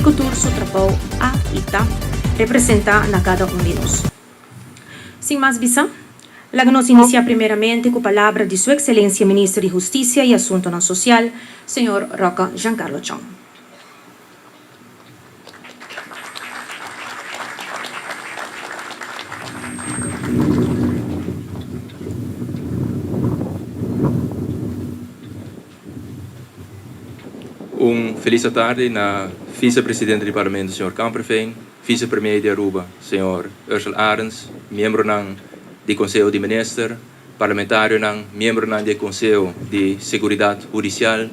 kiko tur su trabou a i ta representá na kada un di nos. Sin mas bisa, laga nos inisiá primeramente ku palabra di Su Ekselensia Minister di Hustisia i Asuntonan Sosial, señor Rocco Giancarlo Chong. Un felis atardi na Vicepresidente di Parlamento señor Kamperveen, Vicepremier di Aruba señor Ursell Arends, miembronan di Conseho di Minister, parlamentarionan, miembronan di e Conseho di Seguridad Hudicial,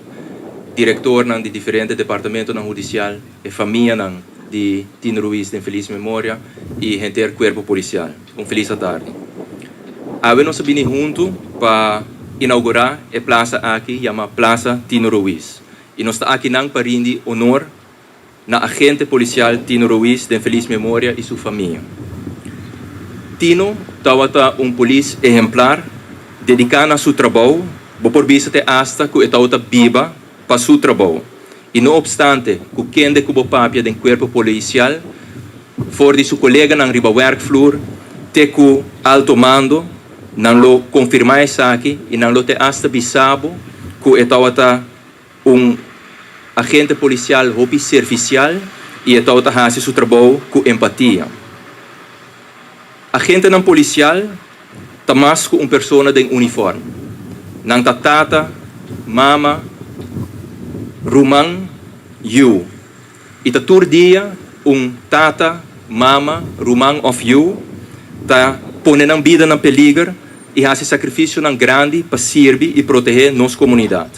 directornan di diferente departamentonan hudicial, e famianan di Tino Ruiz den felis memoria y henter cuerpo policial. Un felis atardi. Awe nos a bini huntu pa inaugura e plaza aki yama Plaza Tino Ruiz y nos ta akinan pa rindi honor na agente policial Tino Ruiz den felis memoria y su famia. Tino tawata un polis ehemplar, dedica na su trabou, bo por bisa te hasta cu e tawata biba pa su trabou y no obstante cu kende cu bo papia den cuerpo policial, for di su coleganan riba werkvloer te cu alto mando, nan lo confirma esaki y nan lo te hasta bisa bo cu e tawata Un agente policial hopi servicial y e tabata haci su trabou cu empatia. Agentenan policial ta mas cu un persona den uniform. Nan ta tata, mama, ruman, yiu. Y ta tur dia un tata, mama, ruman of yiu ta pone nan bida na peliger y haci sacrificionan grandi pa sirbi y protege nos comunidad.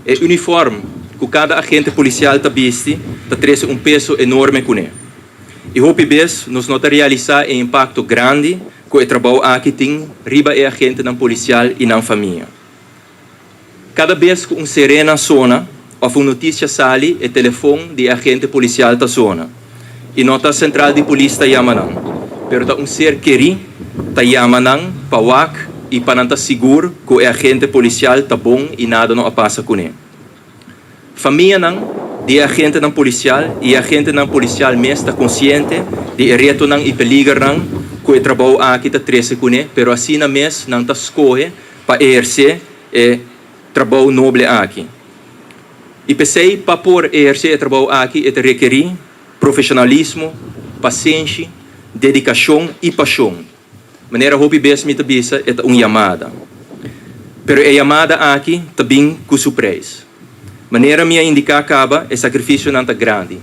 E uniform ku kada agente polisial ta bisti ta trese un peso enorme kuné. I hopi bes nos no ta realisá e impakto grandi ku e trabou aki tin riba e agentenan polisial i nan famia. Kada bes ku un serena sona òf un notisia sali e telefon di e agente polisial ta sona. I no ta sentral di polis ta yama nan, pero ta un ser kerí ta yama nan pa wak i pa nan ta sigur ku e agente polisial ta bon i nada no a pasa kuné. Famianan di e agentenan polisial i e agentenan polisial mes ta konsiente di e retonan i peligernan ku e trabou aki ta trese kuné, pero asina mes nan ta skohe pa ehersé e trabou noble aki. I p'esei pa por ehersé e trabou aki e ta rekerí profeshonalismo, pasenshi, dedikashon i pashon. Manera hopi bes mi ta bisa e ta un yamada. Pero e yamada aki ta bin ku su preis. Manera mi a indiká kaba e sakrifisionan ta grandi.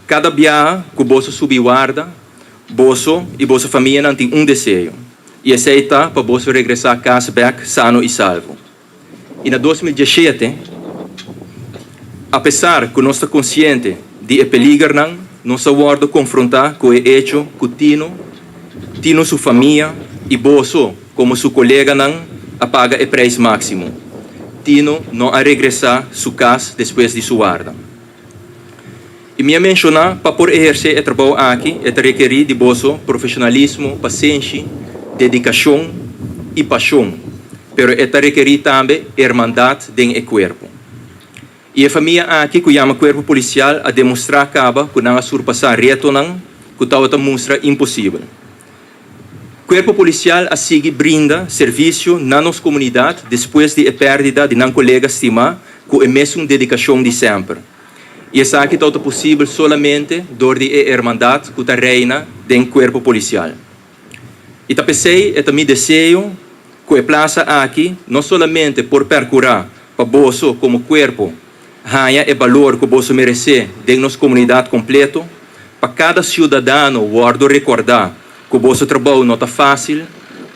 Kada biaha ku boso subi warda, boso i boso famianan tin un deseo, i esei ta pa boso regresá kas bèk sano i salvo. I na 2017, apesar ku nos ta konsiente di e peligernan, nos a wòrdu konfrontá ku e echo ku Tino, Tino su famia i boso komo su koleganan a paga e preis máksimo. Tino no a regresá su kas despues di su warda. I mi a menshoná, pa por ehersé e trabou aki e ta rekerí di boso profeshonalismo, pasenshi, dedikashon i pashon, pero e ta rekerí tambe hermandat den e kuerpo. I e famia aki ku yama Kuerpo Polisial a demostrá kaba ku nan a surpasá retonan ku tabata mustra imposibel. Kuerpo Polisial a sigui brinda servisio na nos komunidat despues di e pèrdida di nan kolega stimá ku e mesun dedikashon di semper. I esaki ta ota posibel solamente dor di e hermandat ku ta reina den Kuerpo Polisial. I ta p'esei e ta mi deseo ku e plasa aki no solamente por perkurá pa boso komo kuerpo haña e balor ku boso meresé den nos komunidat kompleto, pa kada siudadano wòrdu rekordá ku boso trabou no ta fásil,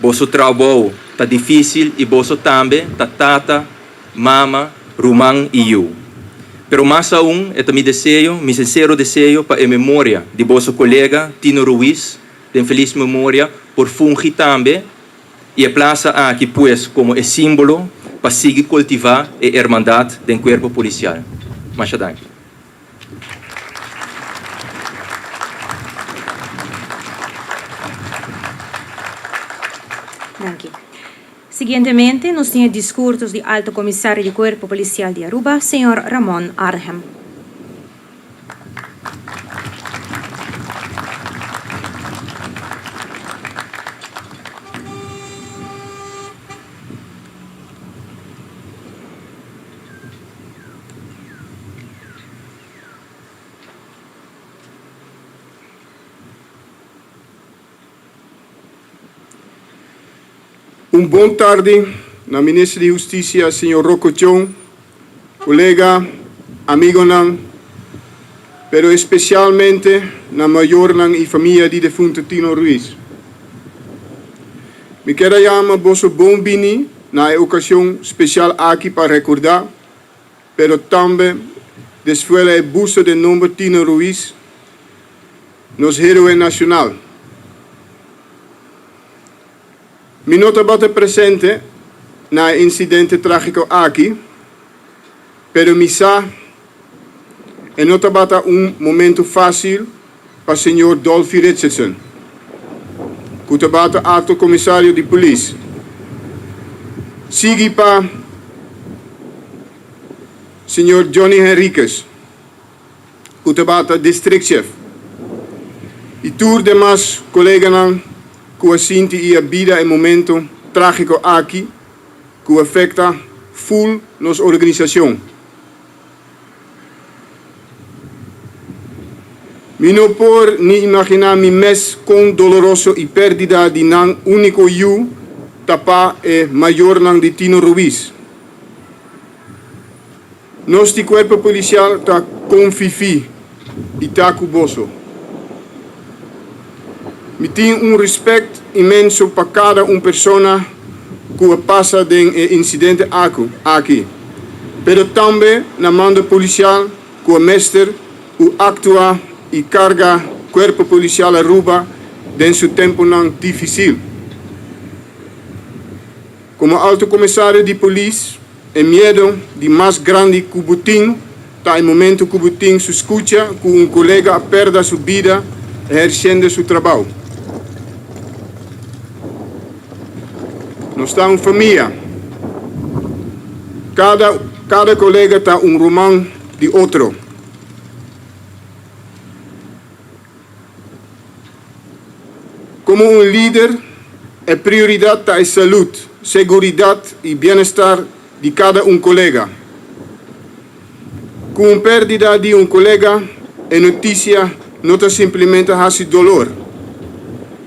boso trabou ta difísil i boso tambe ta tata, mama, ruman i yu. Pero mas aun e ta mi deseo, mi sinsero deseo pa e memoria di boso kolega Tino Ruiz den felis memoria por fungi tambe i e plasa aki pues komo e simbolo pa sigui kultivá e hermandat den kuerpo polisial. Masha danki. Danki. Siguientemente nos tin e discursos di Alto Comisario di Cuerpo Policial di Aruba, señor Ramon Arnhem. Un bon tardi na Minister di Husticia señor Rocco Tjon, colega, amigonan, pero especialmente na mayornan y famia di defunto Tino Ruiz. Mi kier a yama boso bon bini na e ocasion special aki pa recorda, pero tambe desfuela e busto den nomber Tino Ruiz, nos heroe nacional. Mi no tabata presente na e incidente tragico aki, pero mi sa e no tabata un momento facil pa señor Dolfi Richardson, cu tabata alto comisario di polis. Sigui pa señor Johnny Henriquez, cu tabata districtchef, y tur demas coleganan cu a sinti y a bida e momento tragico aki cu afecta full nos organisacion. Mi no por ni imagina mi mes con doloroso y perdida di nan unico yu ta pa e mayornan di Tino Ruiz. Nos di Cuerpo Policial ta confifi y ta cu boso. Mi tin un respect inmenso pa cada un persona cu a pasa den e incidente aki, pero tambe na mando policial cu a mester u actua y carga Cuerpo Policial Aruba den su temponan dificil. Como Alto Comisario di Polis, e miedo di mas grandi cu bo tin ta e momento cu bo tin su scucha cu un colega a perda su bida eherciendo su trabao. Nos ta un famia. Cada cada colega ta un ruman di otro. Como un lider, e prioridad ta e salud, seguridad y bienestar di cada un colega. Cu un perdida di un colega, e noticia no ta simplemente haci dolor,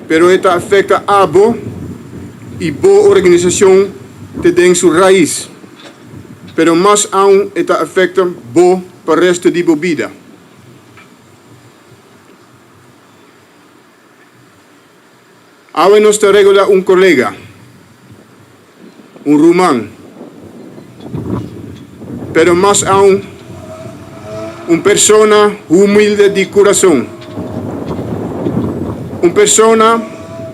pero e ta afecta abo y bo organisacion te den su raiz, pero mas aun e ta afecta bo pa resto di bo bida. Awe nos ta regula un kolega, un ruman, pero mas aun un persona humilde di kurason, un persona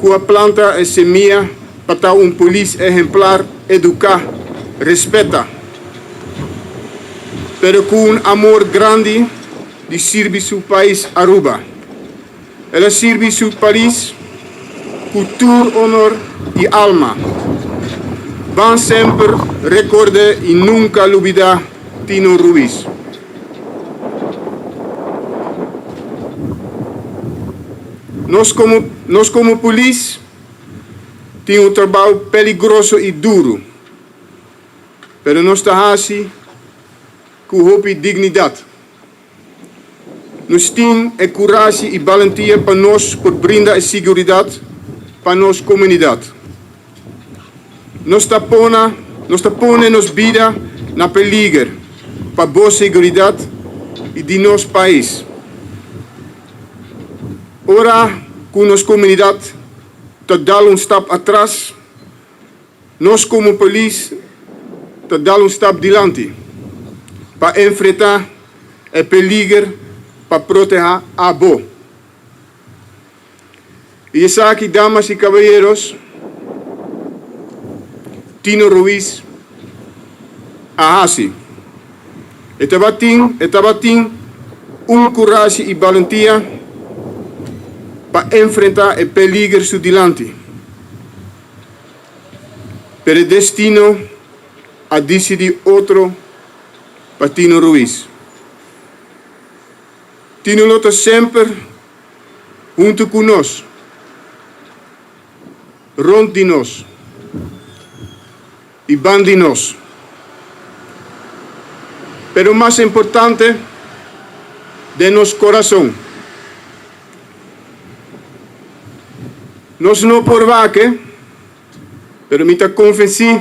ku a planta e semia pa ta un polis ehemplar, eduká, respeta, pero ku un amor grandi di sirbi su pais Aruba. El a sirbi su pais cu tur honor y alma. Ban semper recorde y nunca lubida Tino Ruiz. Nos como nos como polis tin un trabao peligroso y duro, pero nos ta haci cu hopi dignidad. Nos tin e kurashi i balentia pa nos por brinda e siguridat pa nos komunidat. Nos ta pona nos ta pone nos bida na peliger pa bo siguridat i di nos pais. Ora ku nos komunidat ta dal un stap atras, Nos komo polis ta dal un stap dilanti pa enfrentá e peliger pa protehá abo. I esaki, damas i kabayeros, Tino Ruiz a hasi. E tabatin e tabatin un kurashi i balentia pa enfrentá e peliger su dilanti. Pero e destino a dicidi otro pa Tino Ruiz. Tino lo ta semper hunto cu nos, rond di nos y ban di nos. Pero mas importante, den nos corazon. Nos no por wak. Pero mi ta konvensí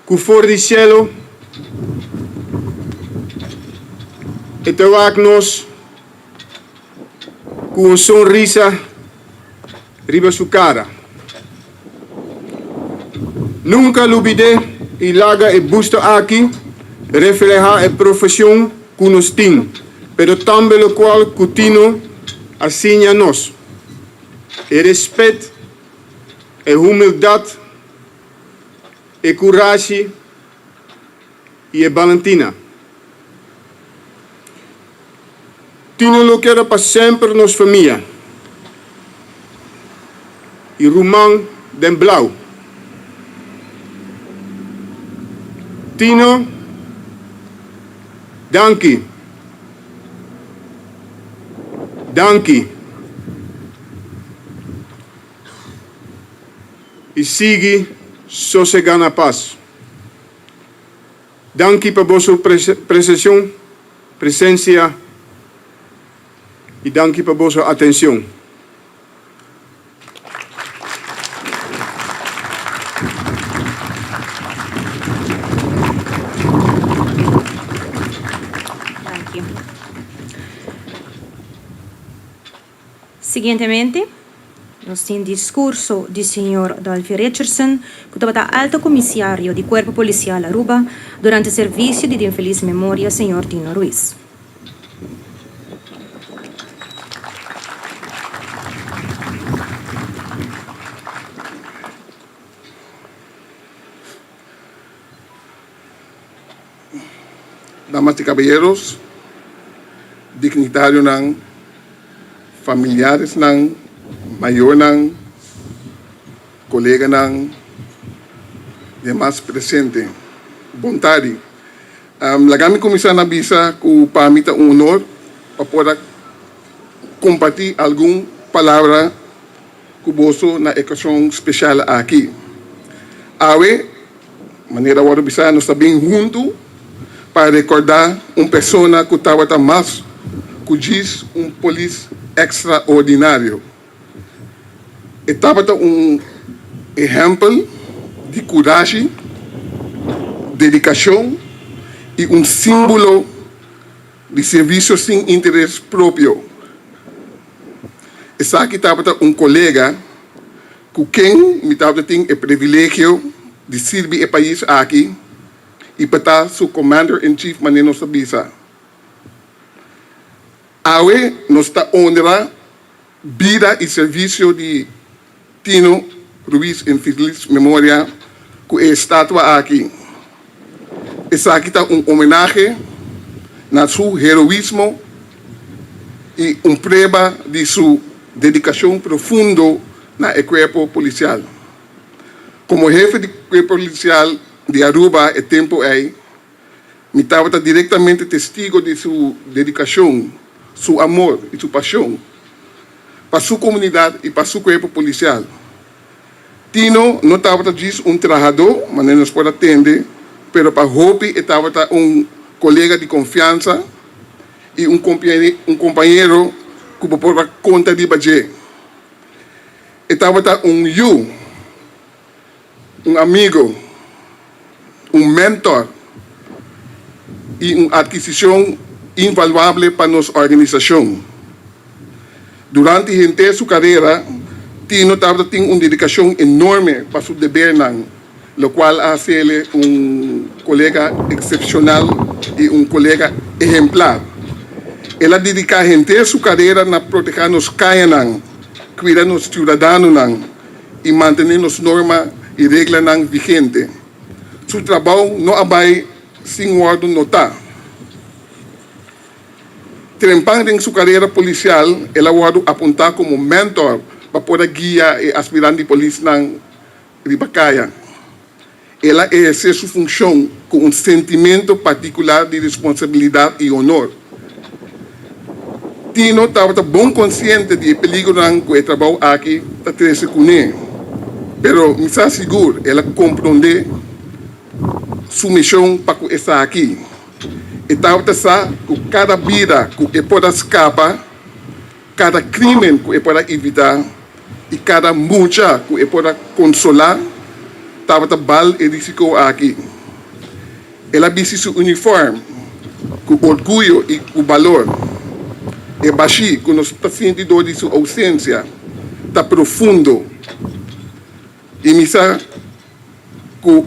ku for di shelu e ta wak nos ku un sonrisa riba su kara. Nunka lubid'é i laga e busto aki reflehá e profeshon ku nos tin, pero tambe lokual ku Tino a siña nos, e respet, e humildat, e kurashi i e balentina. Tino lo keda pa semper nos famia i ruman den blau. Tino, danki. Danki. I sigui sosega na pas. Danki pa boso presencion, presencia y danki pa boso atencion. Danki. Siguientemente, nos tin discurso di señor Dolfi Richardson, cu tabata Alto Comisario di Cuerpo Policial Aruba durante servicio di den feliz memoria señor Tino Ruiz. Damas y caballeros, dignitarionan, familiaresnan, mayornan, coleganan, demas presente, bon tardi. Laga mi cuminsa na bisa cu pa mi ta un honor pa por a comparti algun palabra cu boso na e ocasion special aki. Awe. Manera a wòrdu bisá, nos ta bin huntu pa rekordá un persona ku tabata mas ku djis un polis ekstraordinario. E tabata un ehèmpel di kurashi, dedikashon i un símbolo di servisio sin interes propio. Esaki tabata un kolega. Ku ken mi tabata tin e privilegio di sirbi e pais aki i pa ta su Commander in Chief manera nos ta bisa. Awe nos ta honra bida i servisio di Tino Ruiz en feliz memoria ku e estatua aki. Esaki ta un homenahe na su heroismo i un prueba di su dedikashon profundo na e kuerpo polisial. Komo hefe di kuerpo polisial di Aruba e tempu ei, mi tabata direktamente testigo di su dedikashon, su amor i su pashon pa su komunidat i pa su kuerpo polisial. Tino no tabata djis un trahadó, manera nos por a tende, pero pa hopi e tabata un kolega di konfiansa i un un kompañero ku bo por a konta riba dje. E tabata un yu, un amigo, un mentor i un atkisishon invaluable pa nos organisashon. Durante henter su karera, Tino tabata tin un dedikashon enorme pa su debernan, lokual a hasiele un kolega eksepshonal i un kolega ehemplar. El a dediká henter su karera na protehá nos kayanan, kuida nos siudadanonan i mantené nos norma i reglanan vigente. Su trabou no a bai sin wòrdu notá. Trempan den su karera polisial el a wòrdu apuntá komo mèntòr pa por a guia e aspirant di polisnan riba kaya. El a ehersé su funshon ku un sentimentu partikular di responsabilidat i honor. Tino tabata bon konsiente di e peligronan ku e trabou aki ta trese kuné, pero mi sa sigur el a komprondé su mishon pa ku esaki. E tabata sa ku kada bida ku e por a skapa, kada krimen ku e por a evitá, i kada mucha ku e por a konsolá tabata bal e risiko aki. El a bisti su unifòrm ku orguyo i ku balor. E bashí ku nos ta sinti dor di su ousensia ta profundo i mi sa ku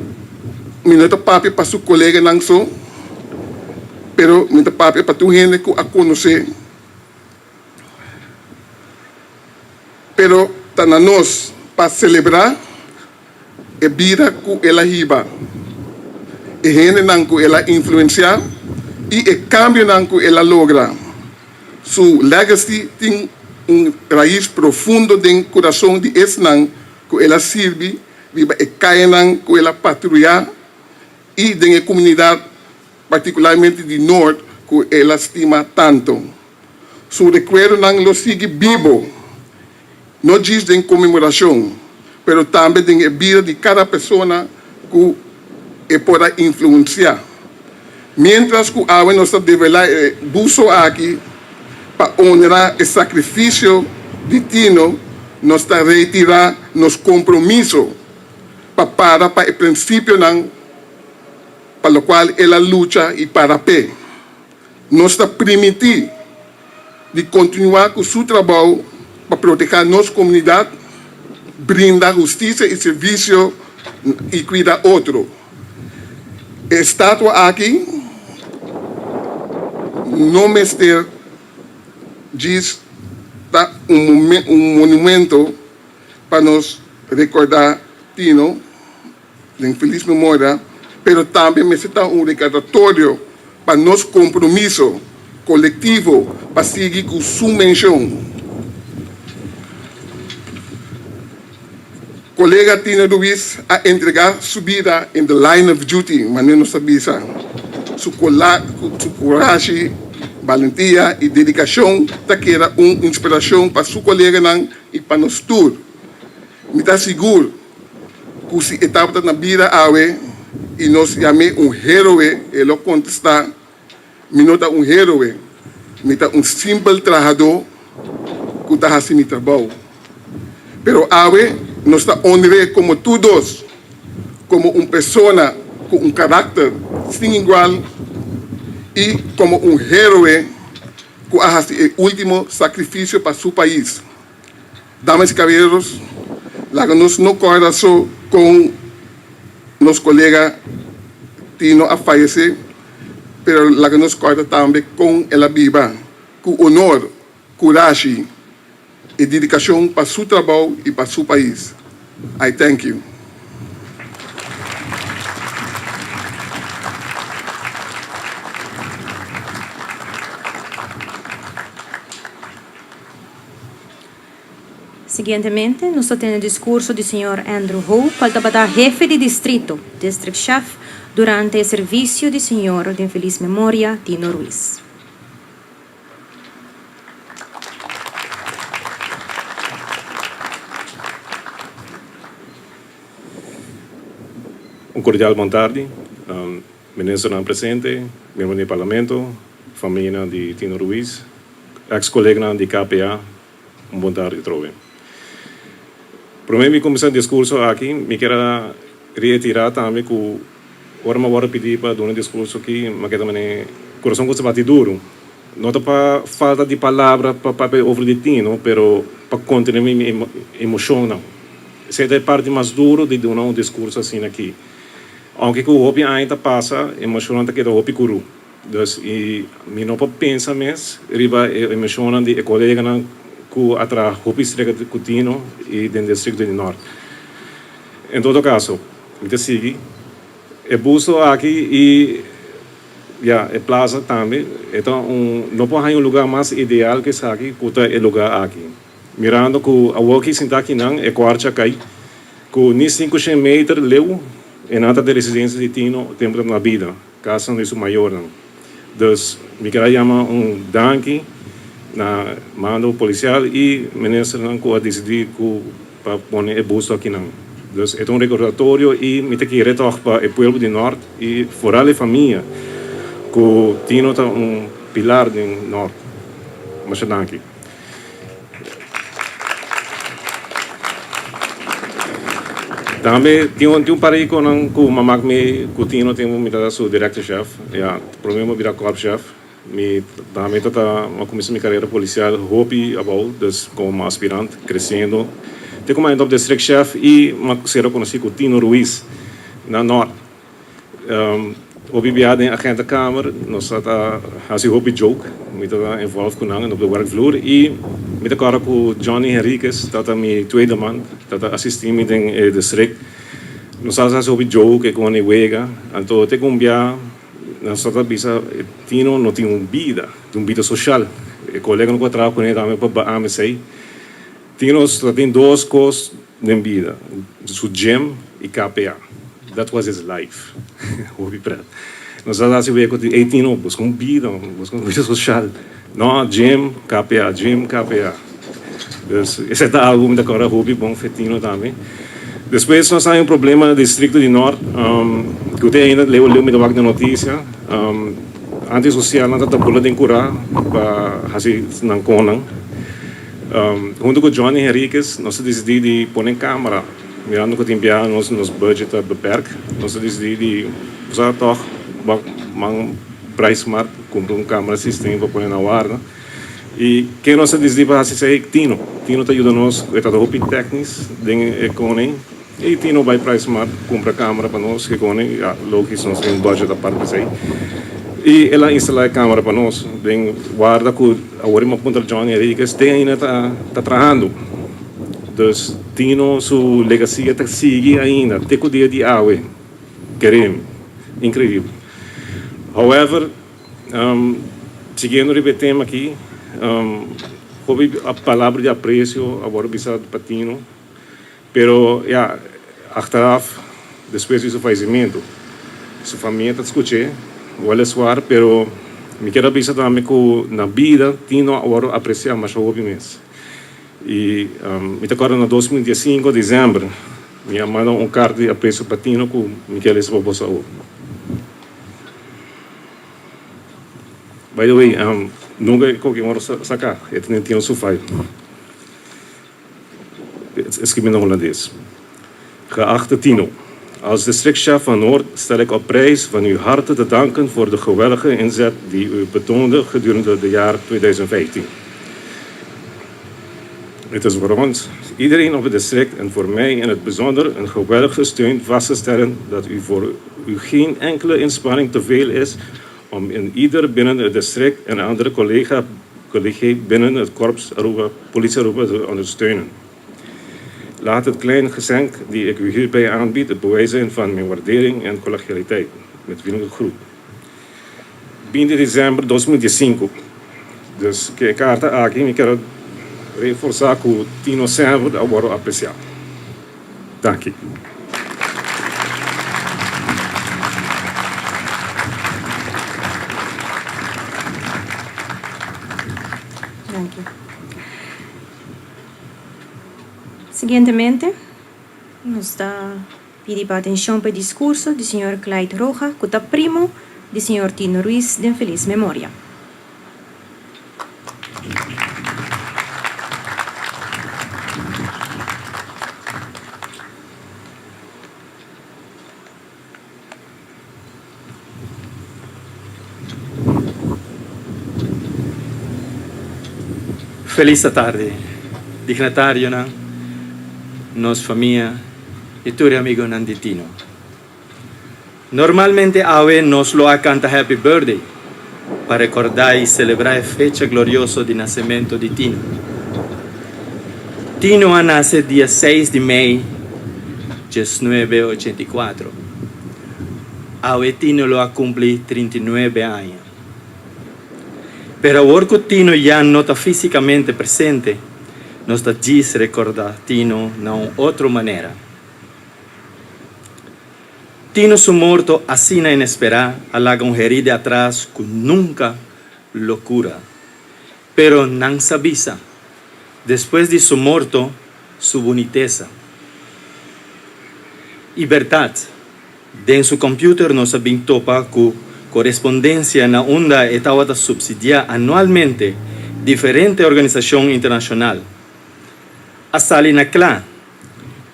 mi no ta papia pa su koleganan so, pero mi ta papia pa tur hende ku a konosé. Pero ta na nos pa selebrá e bida ku el a hiba, e hendenan ku el a influensiá i e kambionan ku el a logra. Su legacy tin un rais profundo den kurason di esnan ku el a sirbi riba e kayanan ku el a patruyá i den e komunidat partikularmente di Noord ku el a stima tantu. Su rekuerdonan lo sigui bibo, no djis den konmemorashon, pero tambe den e bida di kada persona ku e por a influensiá. Miéntras ku awe nos ta develá e buso aki pa onra e sakrifisio di Tino, nos ta reiterá nos kompromiso pa para pa e prinsipionan pa lokual el a lucha i para p'e. Nos ta primintí di kontinuá ku su trabou pa protehá nos komunidat, brinda hustisia i servisio i kuida otro. E estatua aki no mester djis ta un monumento pa nos rekordá Tino, den felis memoria, pero tambe mester ta un recordatorio pa nos compromiso colectivo pa sigui cu su mencion. Colega Tino Ruiz a entrega su bida in the line of duty, manera nos ta bisa. Su corashi, balentia y dedicacion ta keda un inspiracion pa su coleganan y pa nos tur. Mi ta sigur ku si e tabata na bida awe i nos yam'é un héroe, e lo kontestá, Mi no ta un héroe, mi ta un simpel trahadó ku ta hasi mi trabou. Pero awe nos ta onr'é komo tur dos, komo un persona ku un karakter sin igual i komo un héroe ku a hasi e último sakrifisio pa su pais. Damas y caballeros, laga nos no corda so con nos colega Tino a fayece, pero laga nos corda tambe con el a biba cu honor, curashi y dedicacion pa su trabou y pa su pais. I thank you. Siguientemente nos ta tene discurso di señor Andrew Ho, cual tabata hefe di distrito, district chef, durante e servicio di señor den feliz memoria Tino Ruiz. Un cordial bon tardi, ministernan presente, miembronan di Parlamento, famianan di Tino Ruiz, Ex coleganan di KPA, un bon tardi atrobe. Prome mi cuminsa discurso aki, mi kier a reitera tambe cu ora mi a wordo pidi pa duna discurso aki, mi a keda mane curason cuminsa bati duro. No ta pa falta di palabra pa papia over di Tino, pero pa contene mi emocionnan. Esey ta e parti mas duro di duna un discurso asina aki. Aunke cu hopi aña ta pasa, emocionnan ta keda hopi curu. Dus i mi no por pensa mes riba e emocionnan di e coleganan cu a traha hopi streka cu Tino i den districto di Noord. En todo caso, mi ta sigui e busto aki i ya, e plaza tambe. E ta un, no por haña un lugar mas ideal cu esaki cu ta e lugar aki. Mirando cu awoki sinta akinan e cuarcha cay cu ni 500 meter leu e nan ta den residencia di Tino tempo ta na bida. Kasanan di su mayornan. Dus mi kier a yama un danki na mando polisial i ministernan ku a disidí ku pa pone e busto akinan. Dus e ta un rekordatorio i mi ta kere tòg pa e pueblo di Nòrt i foral e famia ku Tino ta un pilar den Nòrt. Masha danki. Tambe tin un tin un par di konan ku mamak mi ku Tino tempu mi tabata su director chef, ya, prome mi a bira korpschef. Mi tambe ta a kuminsá mi karera polisial hopi abou, dus komo aspirant, kresiendo te ku mi a end up districtchef i mi a sera konosí ku Tino Ruiz na Nort. Hopi bia den agentenkamer nos a ta hasi hopi joke, mi ta involved ku nan op de werkvloer i mi ta kòrda ku Johnny Henriquez tabata mi tweede man, tabata asistí mi den e district. Nos a hasi hopi joke e kon e wega, anto te ku un bia Nos ta bisa Tino no tin un bida, un bida social. E coleganan cu a traha cune tambe pa beame esey. Tino ta tin dos cos den bida, su gym y KPA. That was his life. Hopi pret. Nos ta haci wega cu ey Tino busca un bida, busca un bida social. No, gym, KPA, gym, KPA. Dus esei ta algu mi ta kòrda hopi bon fe Tino tambe. Despues nos haña un problema na distrikto di Nort ku te ainda leu leu mi ta wak den notisia. Antisosialnan ta bula den kurá pa hasi nan konnan. Huntu ku Johnny Henriquez nos a disidí di pone kamera mirando ku tin biaha nos nos budget ta beperk. Nos a disidí di usa tòg man Pricemart kumpra un kamera sistema pa pone na warda. I ke nos a disidí pa hasi esei? Tino. Tino ta yuda nos ku e ta hopi tèknis den e koning. I Tino bai Pricemart kumpra kamera pa nos ke koning. Ya, logis nos tin un budget apart pa esei. I el a instalá e kamera pa nos den warda ku awor mi a puntra Johnny Henriquez te ainda ta ta trahando. Dus Tino su legasia ta sigui ainda te ku dia di awe. Keremi. Inkreibel. However. Siguiendo riba e tema aki, hopi palabra di aprecio a wòrdu bisa pa Tino, pero ya, achteraf, despues di su fallecimiento, su famia ta scuch'é, weliswaar, pero mi kier a bisa tambe cu na bida Tino a wòrdu aprecia masha hopi mes. Y mi ta corda na 2015, december, mi a manda un carta di aprecio pa Tino cu mi kier lesa pa boso awor. By the way, nunca e koki moro saca, e ta den su file. E scribi na Holandes. Geachte Tino, als districtchef van Noord stel ik op prijs van u harte te danken voor de geweldige inzet die u betoonde gedurende de jaar 2015. Het is voor ons, iedereen op het district en voor mij in het bijzonder een geweldige steun vast te stellen dat u voor u geen enkele inspanning te veel is om in ieder binnen het district en andere collega, collega binnen het korps Aruba, Politie Aruba te ondersteunen. Laat het klein geschenk die ik u hierbij aanbied het bewijs zijn van mijn waardering en collegialiteit. Met vriendelijke groet. 20 december 2015. Dus ku e karta aki mi kier a reforsá ku Tino semper a wòrdu apresiá. Danki. Danki. Siguientemente nos ta pidi pa atencion pa e discurso di señor Clyde Roja cu ta primo di señor Tino Ruiz den feliz memoria. Felis atardi, dignatarionan, nos famia y tur e amigonan di Tino. Normalmente awe nos lo a canta Happy Birthday pa recorda y celebra e fecha glorioso di nacemento di Tino. Tino a nace dia seis di mei diesnuebe ochenta i kuatro. Awe Tino lo a cumpli 39 aña. Pero awor cu Tino ya no ta fisicamente presente, nos ta djis recorda Tino na un otro manera. Tino su morto asina inesperá a laga un herida atras ku nunka lo kura. Pero nan sa bisa, despues di su morto, su bunitesa. I bèrdat, den su kòmpiuter nos a bin topa ku korespondensia na unda e tabata supsidiá anualmente diferente organisashon internashonal. A sali na kla.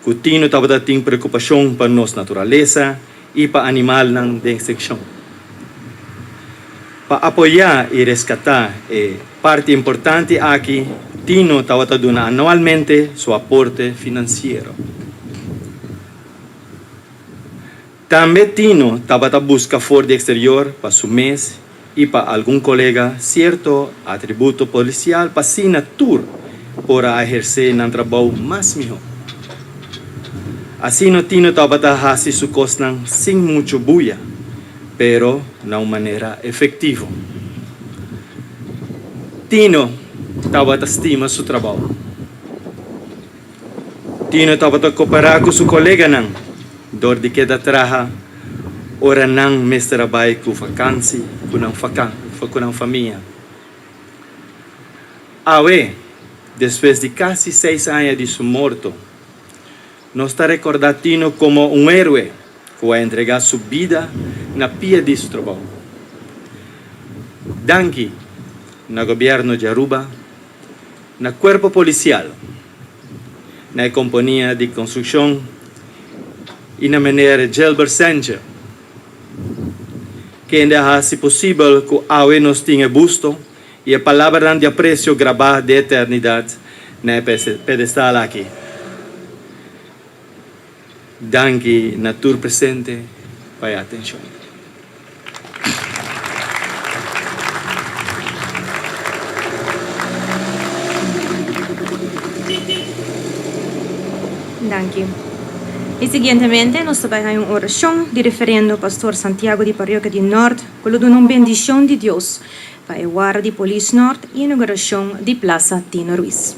ku Tino tabata tin preokupashon pa nos naturalesa i pa animalnan den ekstinshon. Pa apoyá i reskatá e parti importante aki, Tino tabata duna anualmente su aporte finansiero. Tambe Tino tabata buska for di eksterior pa su mes i pa algun kolega sierto atributo polisial pa asina tur por a ehersé nan trabou mas mihó. Asina Tino tabata hasi su kosnan sin muchu buya, pero na un manera efektivo. Tino tabata stima su trabou. Tino tabata koperá ku su koleganan dor di keda traha ora nan mester a bai ku vakansi ku nan ku nan famia. Awe, despues di kasi seis aña di su morto, nos ta rekordá Tino komo un héroe ku a entregá su bida na pia di su trabou. Danki na gobièrnu di Aruba, na Cuerpo Policial, na e compania di construccion y na meneer Gilbert Sanchez, kende a haci posibel cu awe nos tin e busto y e palabranan di aprecio grabá den eternidad na e pedestal aki. Danki na tur presente pa e atencion. Danki. Y siguientemente nos ta bay haña un oracion di Referendo Pastor Santiago di Parroquia di Nort cu lo duna un bendicion di Dios pa e warda di Polis Nort y inauguracion di Plaza Tino Ruiz.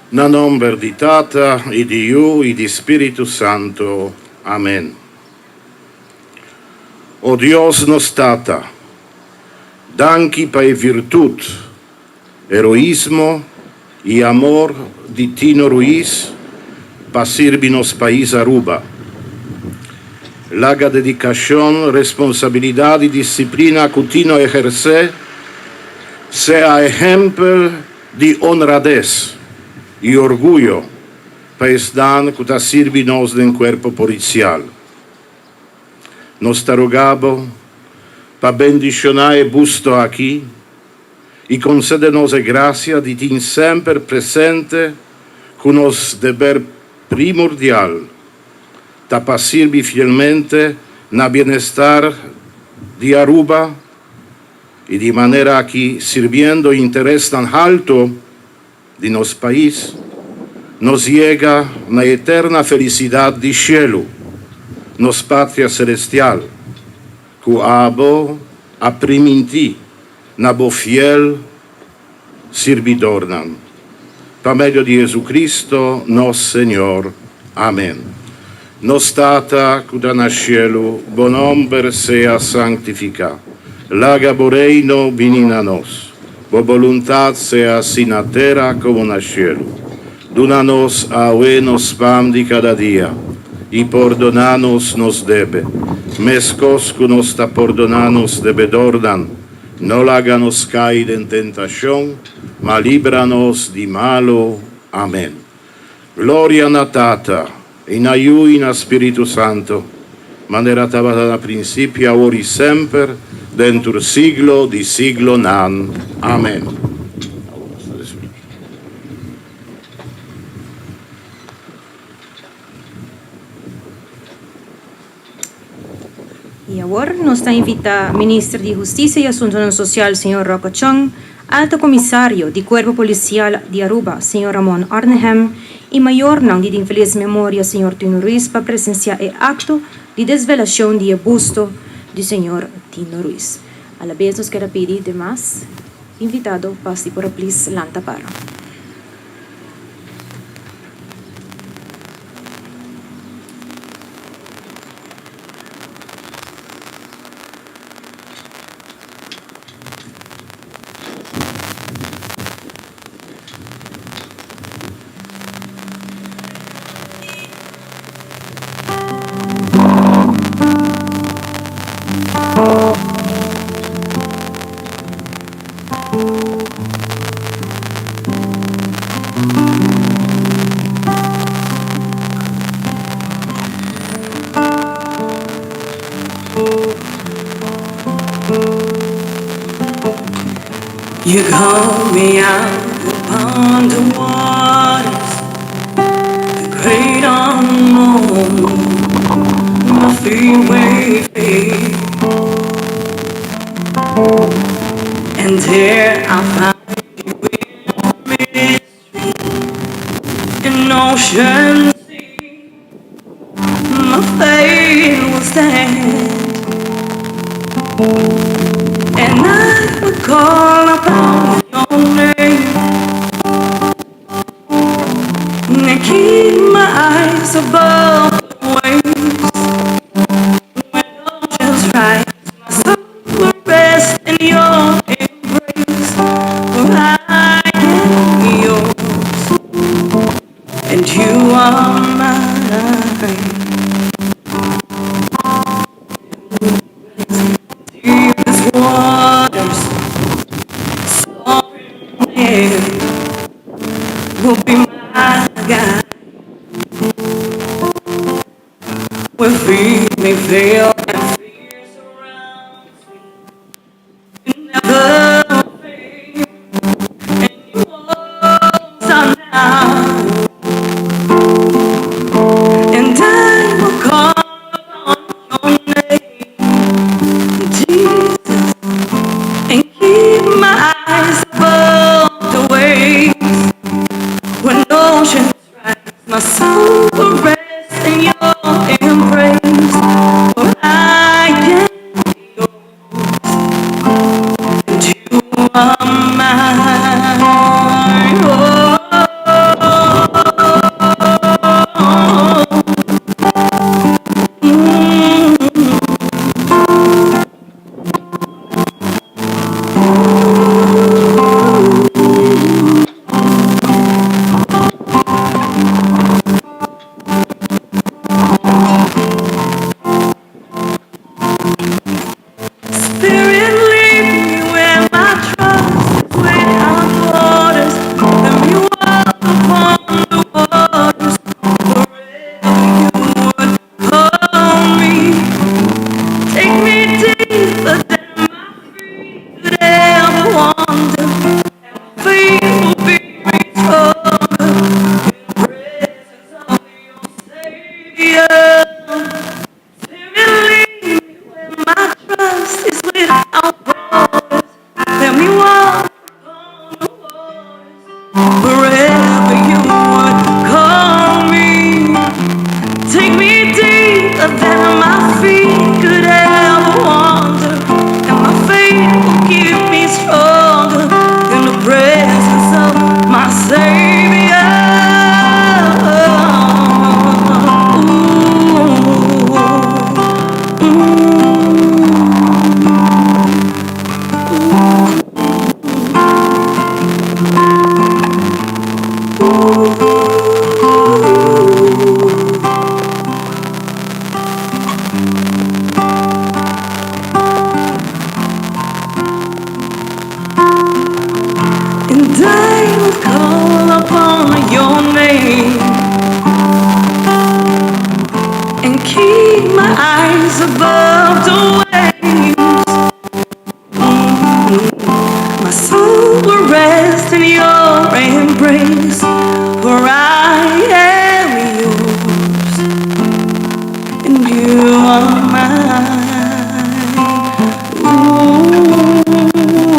Na nomber di Tata i di Yu i di Spiritu Santo. Amen. O Dios nos Tata, danki pa e virtut, heroismo i amor di Tino Ruiz pa sirbi nos pais Aruba. Laga dedikashon, responsabilidad i disiplina ku Tino ehersé sea ehèmpel di honrades i orguyo pa esnan ku ta sirbi nos den kuerpo polisial. Nos ta roga bo pa bendishoná e busto aki i konsede nos e grasia di tin semper presente ku nos deber primordial ta pa sirbi fielmente na bienestar di Aruba i di manera aki sirbiendo interesnan halto di nos pais, nos yega na eterna felisidat di shelu, nos patria selestial, ku abo a primintí na bo fiel sirbidornan. Pa medio di Jesucristo nos Señor. Amen. Nos Tata ku ta na shelu, bo nòmber sea sanktifiká. Laga bo Reino bini na nos. Bo boluntat sea hasi na tera komo na shelu. Duna nos awe nos pan di kada dia, i pordoná nos nos debe, meskos ku nos ta pordoná nos debedornan. No laga nos kai den tentashon, ma libra nos di malu. Amen. Gloria na Tata, i na Yu i na Spiritu Santo, manera tabata na prinsipio, awor i semper, den tur siglo di siglonan. Amen. I awor nos ta invita Minister di Husticia y Asuntonan Social señor Rocco Chong, Alto Comisario di Cuerpo Policial di Aruba señor Ramon Arnhem y mayornan di d'infeliz memoria señor Tino Ruiz pa presencia e acto di desvelacion di e busto di señor Tino Ruiz. Alabes nos kier a pidi demas invitado pa si por a please lanta para. You call me out upon the waters, the great unknown. My feet waving, and there I find you in mystery, in oceans deep. My faith will stand, and I will call upon your name and keep my eyes above the waves. When oceans rise, my soul will rest in your embrace. For I am yours, and you are mine. Deepest waters, sovereign will be my guide. When feet may fail and fear surrounds me, you never fail, and you won't stop now. And I will call upon your name, Jesus, and keep my eyes above the waves. When oceans rise, my soul will rest in your embrace. For I am yours, and you are mine. Oh. Spirit, lead me where my trust is without borders. Let me walk upon the waters wherever you would call me. Take me deeper than my feet could ever wander. Faith will be made stronger in the presence of your Savior. Spirit, lead me where my trust is without borders. Let me walk upon the waters wherever you would call me. Take me deeper than my feet could ever wander, and my faith will keep me stronger in the presence of my Savior. Ooh, ooh. Ooh. And I will call upon your name and keep my eyes above the waves. My soul will rest in your embrace, for I am yours and you are mine. Ooh, ooh, ooh.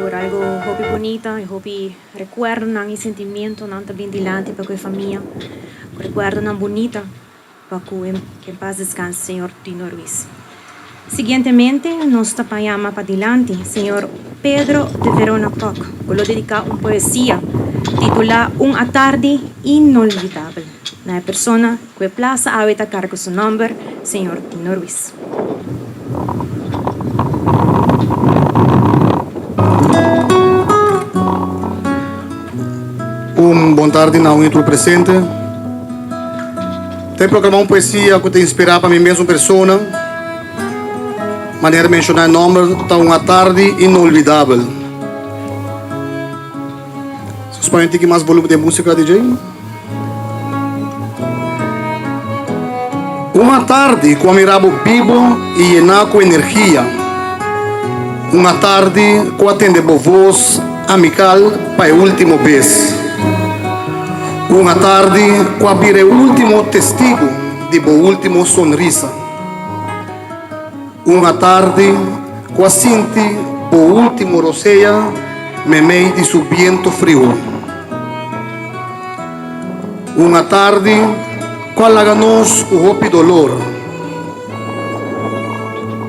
Sigur algo hopi bunita y hopi recuerdonan y sentimientonan ta bin dilanti pa cu e famia. Recuerdonan bunita pa cu e que en paz descanse señor Tino Ruiz. Siguientemente nos ta pa yama pa dilanti señor Pedro de Verona Kock cu lo dedica un poesia titula Un atardi inolvidabel na e persona cu e plaza awe ta carga su nomber, señor Tino Ruiz. Un bon tardi na un y tur presente. Ta proclama un poesia cu ta inspira pa mi mesun persona. Manera menciona e nomber ta Un atardi inolvidabel. Sos pone un tiki mas volumen di e musica DJ. Un atardi cu a mira bo bibo y yena cu energia. Un atardi cu a tende bo voz amical pa e ultimo bes. Un atardi cu a bira e ultimo testigo di bo ultimo sonrisa. Un atardi cu a sinti bo ultimo rosea memey di su biento friu. Un atardi cu a laga nos cu hopi dolor.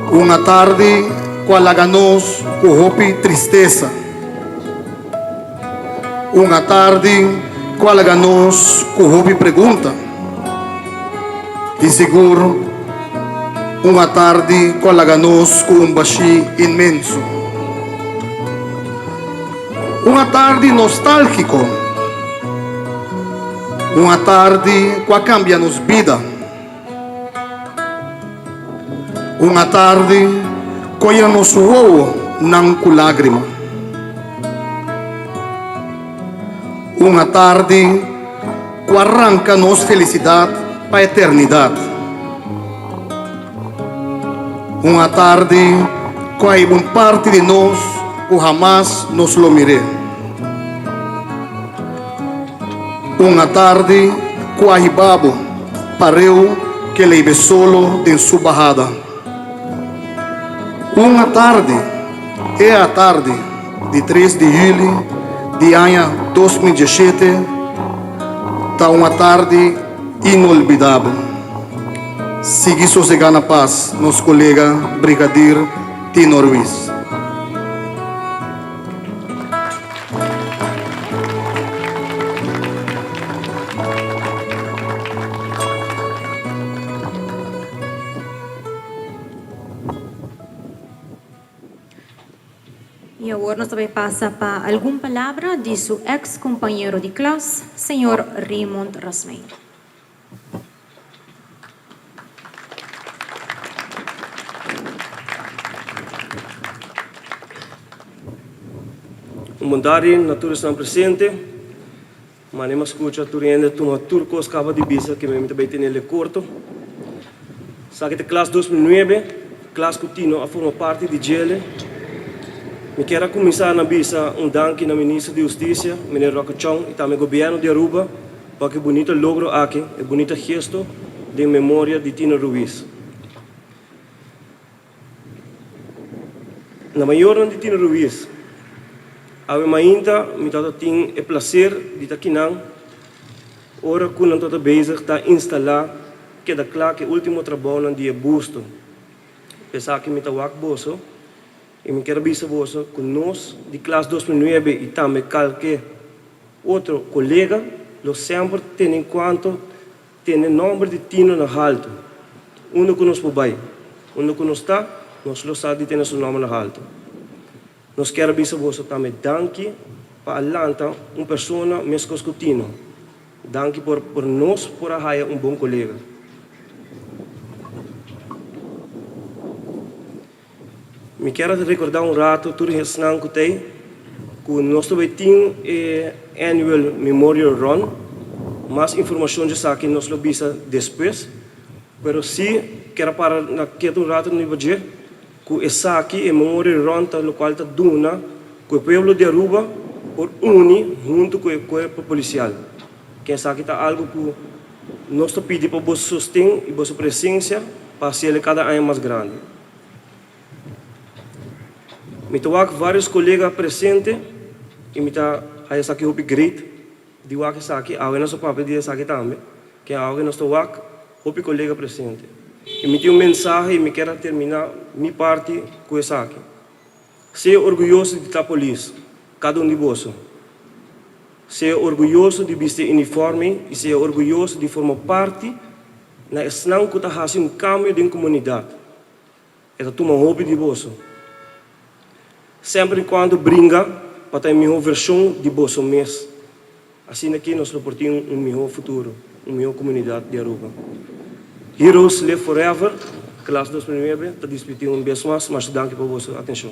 Un atardi cu a laga nos cu hopi tristesa. Un atardi cu a laga nos cu hopi pregunta. Y sigur un atardi cu a laga nos cu un bashi inmenso. Un atardi nostalgico. Un atardi cu a cambia nos bida. Un atardi cu a yena nos wowonan cu lagrima. Un atardi cu a ranca nos felicidad pa eternidad. Un atardi cu a hiba un parti di nos cu hamas nos lo mir'é. Un atardi cu a hiba bo pareu ke leibe solo den su bahada. Un atardi, e atardi di tres di juli di aña 2017 ta un atardi inolvidabel. Sigui sosega na pas nos colega Brigadier Tino Ruiz. Y awor nos ta bay pasa pa algun palabra di su ex compañero di klas, señor Raymond Rasmijn. Un bon tardi na tur esnan presente. Mane m'a scucha tur hende tuma tur cos caba di bisa ke mi ta bay tene le corto. Esaki ta klas 2009, klas cu Tino a forma parti di djele. Mi kier a cuminsa na bisa un danki na Minister di Husticia, Meneer Roque Chong y tambe Gobierno di Aruba pa ke bunita logro aki, e bunita gesto den memoria di Tino Ruiz. Na mayornan di Tino Ruiz, awe mainta mi tabata tin e placer di ta kinan ora cu nan tabata bezig ta instala keda cla cu e ultimo trabounan di e busto. Esaki mi ta wak boso y mi kier a bisa boso cu nos di klas 2009 y tambe calke otro colega lo semper tene en cuanto Tene nomber di Tino na haltu. Unda ku nos por bai, unda ku nos ta, nos lo sa di tene su nomber na haltu. Nos kier a bisa boso tambe danki pa a lanta un persona meskos ku Tino. Danki por por nos por a haya un bon kolega. Mi kier a recorda un rato tur esnan cu t'ey cu nos ta bay tin e annual memorial run. Mas informacion dje esaki nos lo bisa despues, pero si kier a para na keto un rato riba dje cu esaki e memorial run ta locual ta duna cu e pueblo di Aruba por uni hunto cu e cuerpo policial. Ken esaki ta algo cu nos ta pidi pa boso sosten y boso presencia pa haciele cada aña mas grandi. Mi ta wak varios colega presente y mi ta haya esaki hopi great di wak esaki. Awe nos a papia di esaki tambe, ke awe nos ta wak hopi colega presente. Y mi tin un mensahe y mi kier a termina mi parti cu esaki. Sea orguyoso di ta polis, cada un di boso. Sea orguyoso di bisti e uniforme y sea orguyoso di forma parti na esnan cu ta haci un cambio den comunidad. E ta tuma hopi di boso. Semper y cuando bringa pa ta e miho version di boso mes. Asina aki nos lo por tin un miho futuro, un miho comunidad di Aruba. Heroes live forever, Klas 2009 ta dispiti un bes mas. Masha danki pa boso atencion.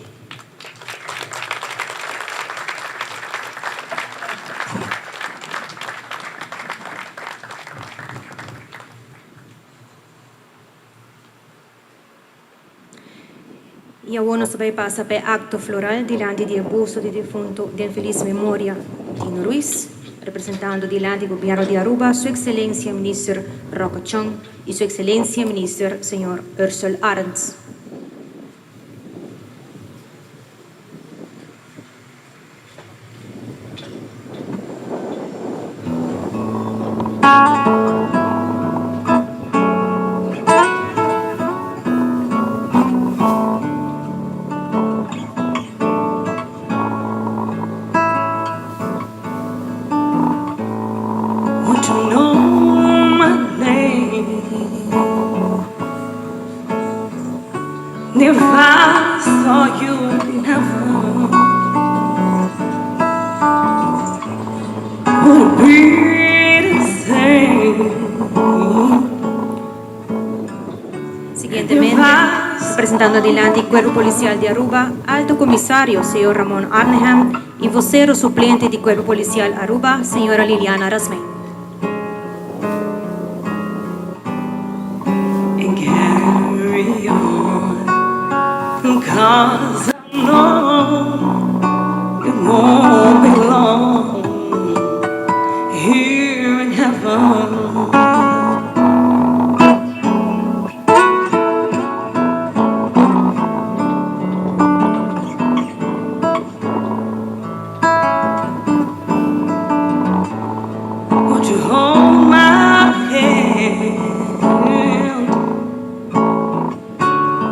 I awor nos ta bai pasa pa e akto floral dilanti di e busto di difunto den felis memoria Tino Ruiz, representando dilanti Gobierno di Aruba Su Excelencia Minister Rocco Chong i Su Excelencia Minister Señor Ursell Arends. Siguientemente, representando dilanti Cuerpo Policial di Aruba, Alto Comisario señor Ramon Arnhem y vocero suplente di Cuerpo Policial Aruba, señora Liliana Rasmijn. And carry on, cause I know it won't be long here in heaven. Won't you hold my hand?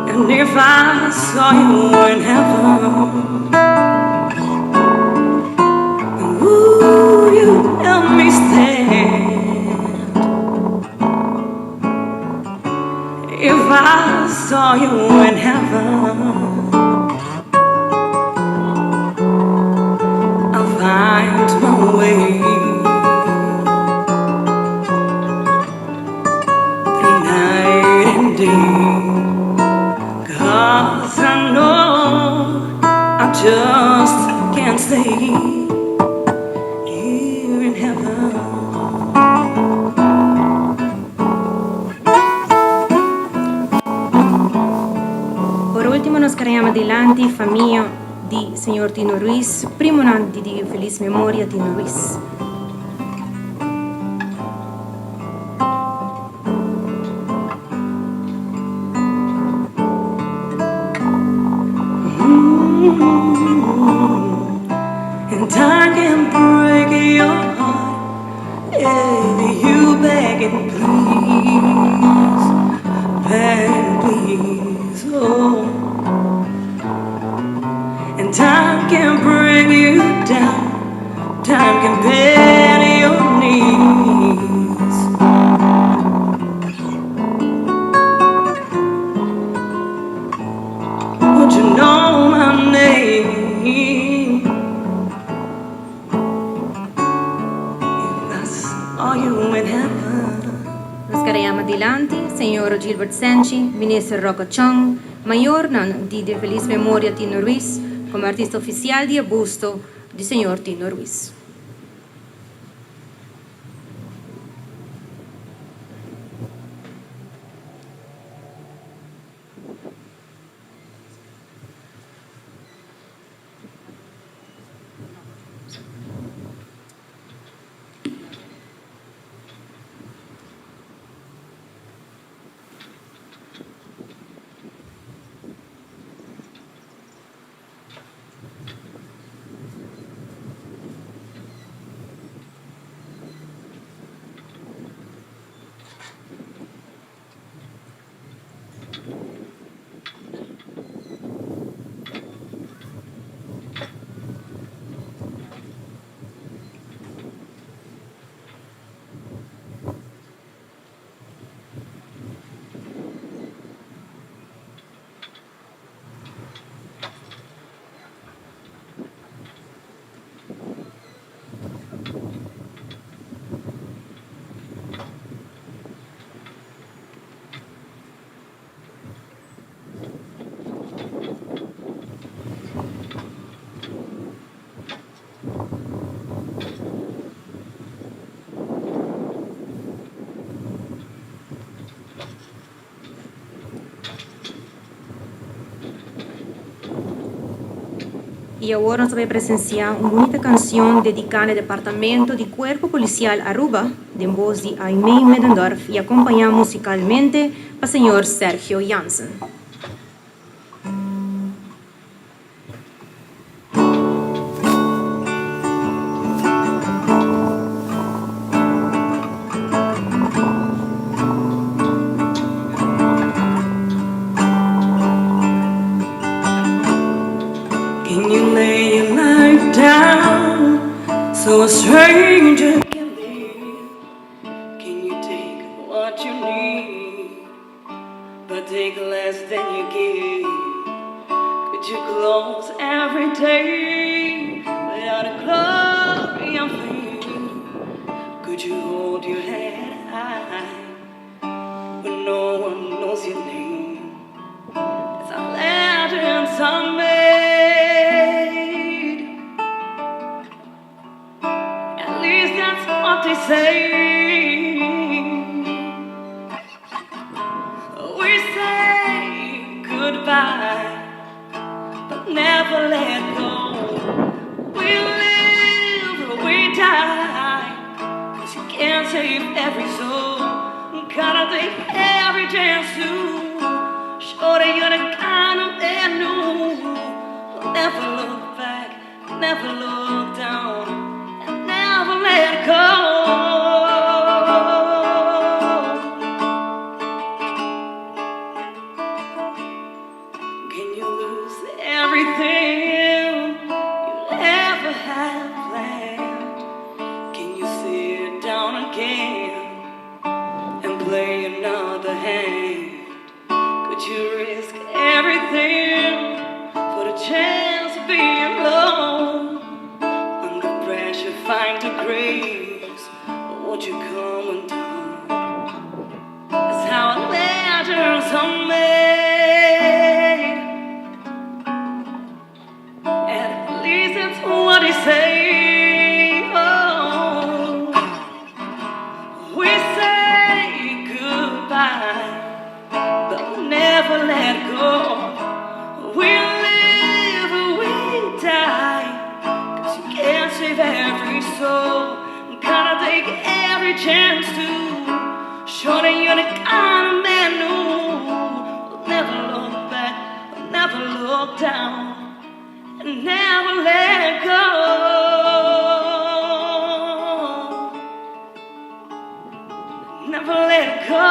And if I saw you in heaven, would you help me stand? If I saw you in heaven, I'll find my way through night and day. Cause I know I just can't stay here in heaven. Por ultimo nos kere yama dilanti famia di señor Tino Ruiz, primonan di di feliz memoria Tino Ruiz. And time can break your heart if you beg and please, beg and please, oh. And time can bring you down, time can bend your knees. Would you know my name if I saw you in heaven? Nos kere yama dilanti señor Gilbert Senchi, Minister Rocco Chong, mayornan di den feliz memoria Tino Ruiz, como artista oficial di e busto di señor Tino Ruiz. Y awor nos ta bay presencia un bunita cancion dedica na e Departamento di Cuerpo Policial Aruba den voz di Aimee Middendorf y acompaña musicalmente pa señor Sergio Jansen. Can you lay your life down so a stranger can live? Can you take what you need, but take less than you give? Could you close every day without a glory and fame? Could you hold your head high when no one knows your name? It's a legend some made. At least that's what they say. We say goodbye, but never let go. We live or we die. Cause you can't save every soul. Gotta take every chance to show that you're the kind of man who will never look back, never look down, and never let go. Can you lose everything you ever had planned? Can you sit down again and play another hand? Could you risk everything for the chance of being alone? Under pressure, find the grace, or would you come undone? That's how legends are made. At least that's what they say. Oh, we say goodbye, but never let go. We live or we die. Cause you can't save every soul. Gotta take every chance to show that you're the kind of man who will never look back, will never look down, and never let go. Never let go.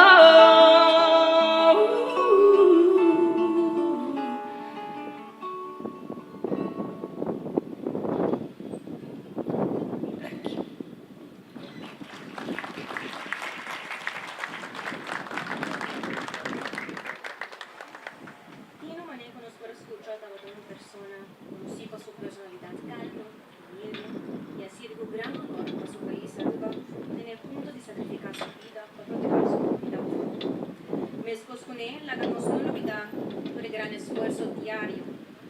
Thank you. Tino manera ku nos por a skucha tabata un persona konosí pa su personalidat kalmo, humilde i asina ku gran honor pa su pais Aruba te e punto di sakrifiká su bida pa protehá su komunidat. Meskos kuné, laga nos no lubidá tur e gran esfuerso diario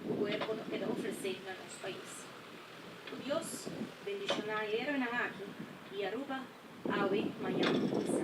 ku kuerpo ta keda ofresé na nos pais. Ku Dios bendishoná e héroenan aki i Aruba awe, mañan i semper.